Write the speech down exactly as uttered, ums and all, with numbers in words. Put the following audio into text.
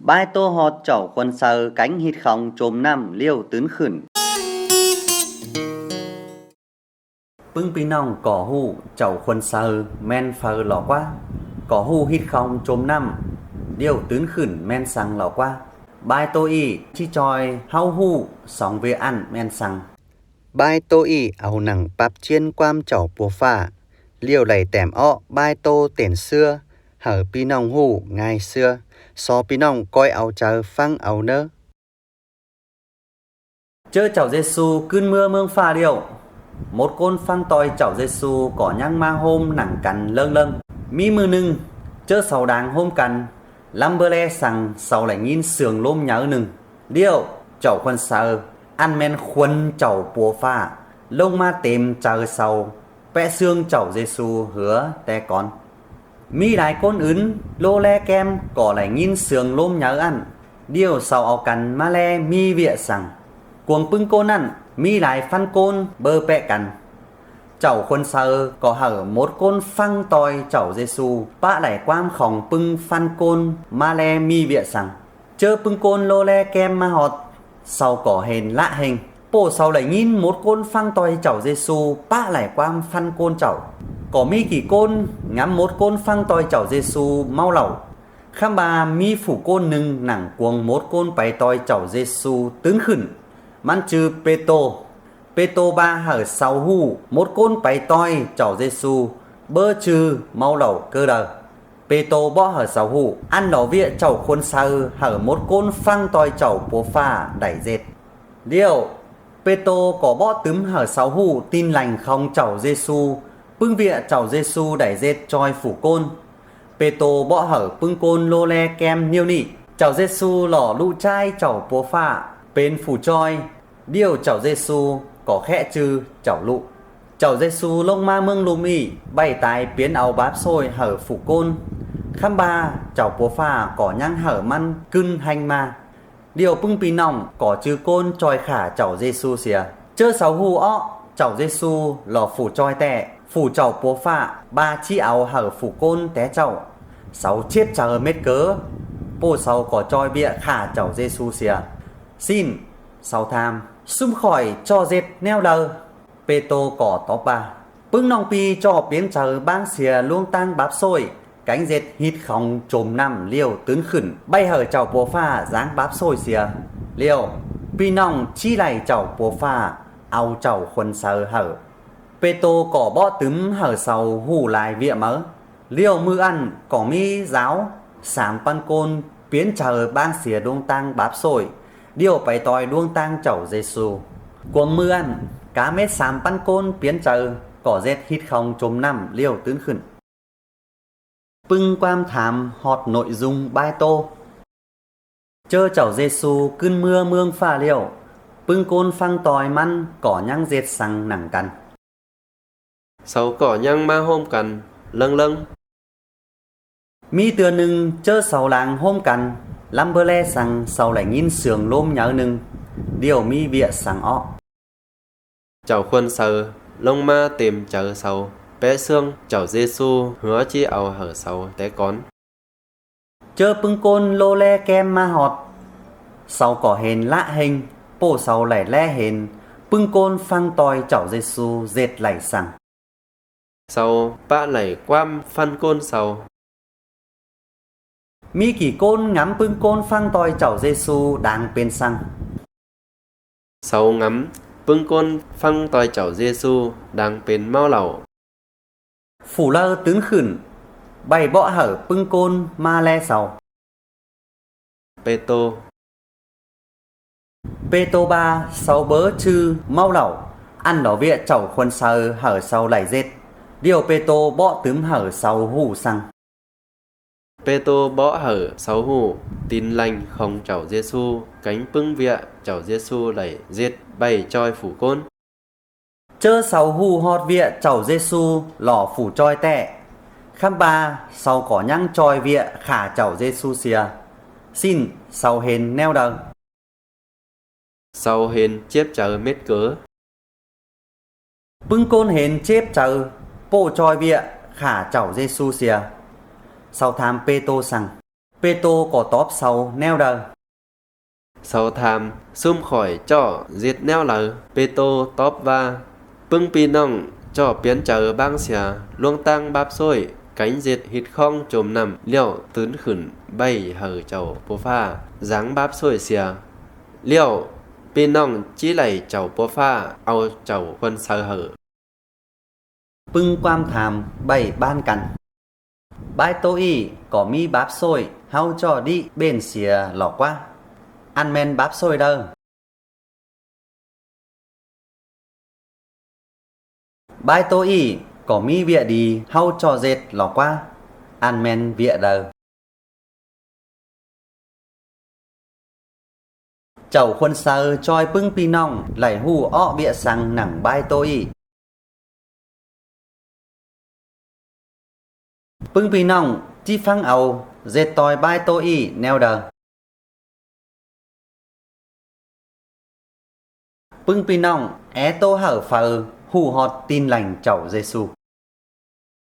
Bái ꞌtố ꞌhọt Chảu Khuôn Saư kéng ꞌhịt khong chôm ꞌnặm ꞌlẹo tứn khửn. ꞌPứng ꞌpi ꞌnọng ꞌcọ ꞌhụ Chảu Khuôn Saư ꞌmen phaư lỏ ꞌquá, ꞌcọ ꞌhụ ꞌhịt khong chôm ꞌnặm ꞌlẹo tứn khửn ꞌmen săng lỏ ꞌquá? Bái ꞌtố ꞌnị ꞌchí ꞌchoi ꞌháu ꞌhụ song ꞌviạk ꞌnặn ꞌmen săng. Bái ꞌtố ꞌnị au nẳng ꞌpặp ꞌchiến ꞌquám Chảu Pua ꞌPhạ ꞌlẹo đảy tẻm ók bái ꞌtố tển ꞌsứa hảư ꞌpi ꞌnọng ꞌhụ ꞌngai ꞌsứa. So ꞌpi ꞌnọng ꞌcoi au chaư ꞌphắng au ꞌnớ. ꞌChớ Chảu ꞌGiê-ꞌsu ꞌcứn ꞌmứa ꞌmướng ꞌphạ ꞌlẹo, mốt ꞌcốn ꞌphắng ꞌtoi Chảu ꞌGiê-ꞌsu ꞌcọ ꞌnhắng ꞌmá ꞌhôm nẳng căn ꞌlớng ꞌlớng. ꞌMí ꞌmự ꞌnưng, ꞌchớ sau đang ꞌhôm căn, lắm báu ꞌlé săng sau đảy ꞌnghín sương ꞌlốm nháư ꞌnưng. ꞌLẹo Chảu Khuôn Saư, ăn ꞌmen Khuôn Chảu Pua ꞌPhạ, ꞌlống ꞌmá têm chaư sau pék ꞌsướng Chảu ꞌGiê-ꞌsu hứa té cón. ꞌMí lai ꞌcốn ứn ꞌlố ꞌlé kém ꞌcọ đảy ꞌnghín sương ꞌlốm nháư ꞌnặn, ꞌlẹo sau au căn ꞌmá ꞌlé ꞌmí ꞌviạk săng? Cuông ꞌpứng ꞌcốn ꞌnặn ꞌmí lai ꞌphắn ꞌcốn báu pék căn. Chảu Khuôn Saư ꞌcọ hảư mốt ꞌcốn ꞌphắng ꞌtoi Chảu ꞌGiê-ꞌsu pák đảy ꞌquám khong ꞌpứng ꞌphắn ꞌcốn ꞌmá ꞌlé ꞌmí ꞌviạk săng. ꞌChớ ꞌpứng ꞌcốn ꞌlố ꞌlé kém ꞌmá ꞌhọt, sau ꞌcọ hên lák hên, ꞌpộ sau đảy ꞌnghín mốt ꞌcốn ꞌphắng ꞌtoi Chảu ꞌGiê-ꞌsu pák đảy ꞌquám ꞌphắn ꞌcốn chảu. ꞌCọ ꞌmí kỉ ꞌcốn ngắm mốt ꞌcốn ꞌphắng ꞌtoi Chảu ꞌGiê-ꞌsu ꞌmáu lảu. ꞌKhắm ꞌva ꞌmí phủ ꞌcốn ꞌnưng nẳng cuông mốt ꞌcốn pay ꞌtoi Chảu ꞌGiê-ꞌsu tứn khửn, ꞌmắn ꞌchư Pê-tô. Pê-tô ꞌva hảư sau ꞌhụ mốt ꞌcốn pay ꞌtoi Chảu ꞌGiê-ꞌsu báu ꞌchư ꞌmáu lảu cá đaư. Pê-tô bók hảư sau ꞌhụ ăn lỏ ꞌviạk Chảu Khuôn Saư hảư mốt ꞌcốn ꞌphắng ꞌtoi Chảu Pua ꞌPhạ đảy ꞌdệt. ꞌLẹo Pê-tô ꞌcọ bók tứm hảư sau ꞌhụ Tin Lành khong Chảu ꞌGiê-ꞌsu, ꞌpứng ꞌviạk Chảu ꞌGiê-ꞌsu đảy ꞌdệt ꞌchoi phủ ꞌcốn. Pê-tô bók hảư ꞌpứng ꞌcốn ꞌlố ꞌlé kém ꞌnéo ꞌnị: Chảu ꞌGiê-ꞌsu lỏ ꞌlụk ꞌchái Chảu Pua ꞌPhạ pên phủ ꞌchoi, ꞌlẹo Chảu ꞌGiê-ꞌsu ꞌcọ khék ꞌchư Chảu ꞌLụk. Chảu ꞌGiê-ꞌsu ꞌlống ꞌmá ꞌmướng ꞌlum ꞌnị ꞌvạy tai piến au báp ꞌsội hảư phủ ꞌcốn. ꞌKhắm ꞌva Chảu Pua ꞌPhạ ꞌcọ ꞌnhắng hảư ꞌmắn ꞌcứn ꞌhéng ꞌmá. ꞌLẹo ꞌpứng ꞌpi ꞌnọng ꞌcọ ꞌchư ꞌcốn ꞌchoi khả Chảu ꞌGiê-ꞌsu sia. ꞌChớ sau ꞌhụ ók Chảu ꞌGiê-ꞌsu lỏ phủ ꞌchoi ꞌtẹ, phủ Chảu Pua ꞌPhạ ꞌva ꞌchí au hảư phủ ꞌcốn té ꞌchạu, sau chếp chaư mết cá, ꞌpộ sau ꞌcọ ꞌchoi ꞌviạk khả Chảu ꞌGiê-ꞌsu sia. ꞌSịn sau tham: ꞌSúm khỏi ꞌchọ ꞌdệt ꞌnéo đaư? Pê-tô ꞌcọ tóp ꞌva: ꞌPứng ꞌnọng ꞌpi ꞌchọ piến chaư ꞌváng sia ꞌluống ꞌtáng báp ꞌsội, kéng ꞌdệt ꞌhịt khong chôm ꞌnặm ꞌlẹo tứn khửn, ꞌvạy hảư Chảu Pua ꞌPhạ dáng báp ꞌsội sia. ꞌLẹo ꞌpi ꞌnọng ꞌchí đảy Chảu Pua ꞌPhạ au Chảu Khuôn Saư hảư. Pê-tô ꞌcọ bók tứm hảư sau ꞌhụ lai ꞌviạk máư. ꞌLẹo ꞌmự ꞌnặn ꞌcọ ꞌmí dáo sam ꞌpăn ꞌcốn piến chaư ꞌváng sia ꞌluống ꞌtáng báp ꞌsội, ꞌlẹo pay ꞌtoi ꞌluống ꞌtáng Chảu ꞌGiê-ꞌsu. Cuông ꞌmự ꞌnặn cá mết sam ꞌpăn ꞌcốn piến chaư ꞌcọ ꞌdệt ꞌhịt khong chôm ꞌnặm ꞌlẹo tứn khửn. ꞌPứng ꞌquám tham ꞌhọt nội dung bái ꞌtố. ꞌChớ Chảu ꞌGiê-ꞌsu ꞌcứn ꞌmứa ꞌmướng ꞌphạ ꞌlẹo, ꞌpứng ꞌcốn ꞌphắng ꞌtoi ꞌmắn ꞌcọ ꞌnhắng ꞌdệt săng nẳng căn? Sau ꞌcọ ꞌnhắng ꞌmá ꞌhôm căn ꞌlớng ꞌlớng. ꞌMí ꞌtưa ꞌnưng ꞌchớ sau đang ꞌhôm căn, ꞌlắm báu ꞌlé săng sau đảy ꞌnghín sương ꞌlốm nháư ꞌnưng, ꞌlẹo ꞌmí ꞌviạk săng ók? Chảu Khuôn Saư ꞌlống ꞌmá têm chaư sau pék ꞌsướng Chảu ꞌGiê-ꞌsu hứa ꞌchí au hảư sau té cón. ꞌChớ ꞌpứng ꞌcốn ꞌlố ꞌlé kém ꞌmá ꞌhọt, sau ꞌcọ hên lák hên, ꞌpộ sau đảy ꞌlé hên ꞌpứng ꞌcốn ꞌphắng ꞌtoi Chảu ꞌGiê-ꞌsu ꞌdệt đảy săng. Sau pák đảy ꞌquám ꞌphắn ꞌcốn sau. ꞌMí kỉ ꞌcốn ngắm ꞌpứng ꞌcốn ꞌphắng ꞌtoi Chảu ꞌGiê-ꞌsu đang pên săng? Sau ngắm ꞌpứng ꞌcốn ꞌphắng ꞌtoi Chảu ꞌGiê-ꞌsu đang pên ꞌmáu lảu. Phủ đaư tứn khửn ꞌvạy bók hảư ꞌpứng ꞌcốn ꞌmá ꞌlé sau? Pê-tô. Pê-tô ꞌva sau báu ꞌchư ꞌmáu lảu, ăn lỏ ꞌviạk Chảu Khuôn Saư hảư sau đảy ꞌdệt. ꞌLẹo Pê-tô bók tứm hảư sau ꞌhụ săng? Pê-tô bók hảư sau ꞌhụ Tin Lành khong Chảu ꞌGiê-ꞌsu kéng ꞌpứng ꞌviạk Chảu ꞌGiê-ꞌsu đảy ꞌdệt ꞌvạy ꞌchoi phủ ꞌcốn. ꞌChớ sau ꞌhụ ꞌhọt ꞌviạk Chảu ꞌGiê-ꞌsu lỏ phủ ꞌchoi ꞌtẹ, ꞌkhắm ꞌva sau ꞌcọ ꞌnhắng ꞌchoi ꞌviạk khả Chảu ꞌGiê-ꞌsu sia. ꞌSịn sau hên ꞌnéo đaư? Sau hên chếp chaư mết cá. ꞌPứng ꞌcốn hên chếp chaư ꞌpộ ꞌchoi ꞌviạk khả Chảu ꞌGiê-ꞌsu sia. Sau tham Pê-tô săng? Pê-tô ꞌcọ tóp sau ꞌnéo đaư? Sau tham, ꞌSúm khỏi ꞌchọ ꞌdệt ꞌnéo đaư? Pê-tô tóp ꞌva, ꞌPứng ꞌpi ꞌnọng ꞌchọ piến chaư ꞌváng sia ꞌluống ꞌtáng báp ꞌsội, kéng ꞌdệt ꞌhịt ꞌkhóng chôm ꞌnặm, ꞌlẹo tứn khửn ꞌvạy hảư Chảu Pua ꞌPhạ dáng báp ꞌsội sia. ꞌLẹo ꞌpi ꞌnọng ꞌchí đảy Chảu Pua ꞌPhạ au Chảu Khuôn Saư hảư. ꞌPứng ꞌquám tham ꞌvạy ꞌván căn. Bái ꞌtố ꞌnị ꞌcọ ꞌmí báp ꞌsội ꞌháu ꞌchọ đí ꞌvện sia lỏ ꞌquá? Ăn ꞌmen báp ꞌsội đaư. Bái ꞌtố ꞌnị ꞌcọ ꞌmí ꞌviạk đi ꞌháu ꞌchọ ꞌdệt lỏ ꞌquá? Ăn ꞌmen ꞌviạk đaư. Chảu Khuôn Saư ꞌchoi ꞌpứng ꞌpi ꞌnọng đảy ꞌhụ ók ꞌviạk săng nẳng bái ꞌtố ꞌnị. ꞌPứng ꞌpi ꞌnọng ꞌchí ꞌphắng au ꞌdệt ꞌtoi bái ꞌtố ꞌnị ꞌnéo đaư? ꞌPứng ꞌpi ꞌnọng é ꞌtố hảư phaư ꞌhụ ꞌhọt ꞌtin lẻng Chảu ꞌGiê-ꞌsu?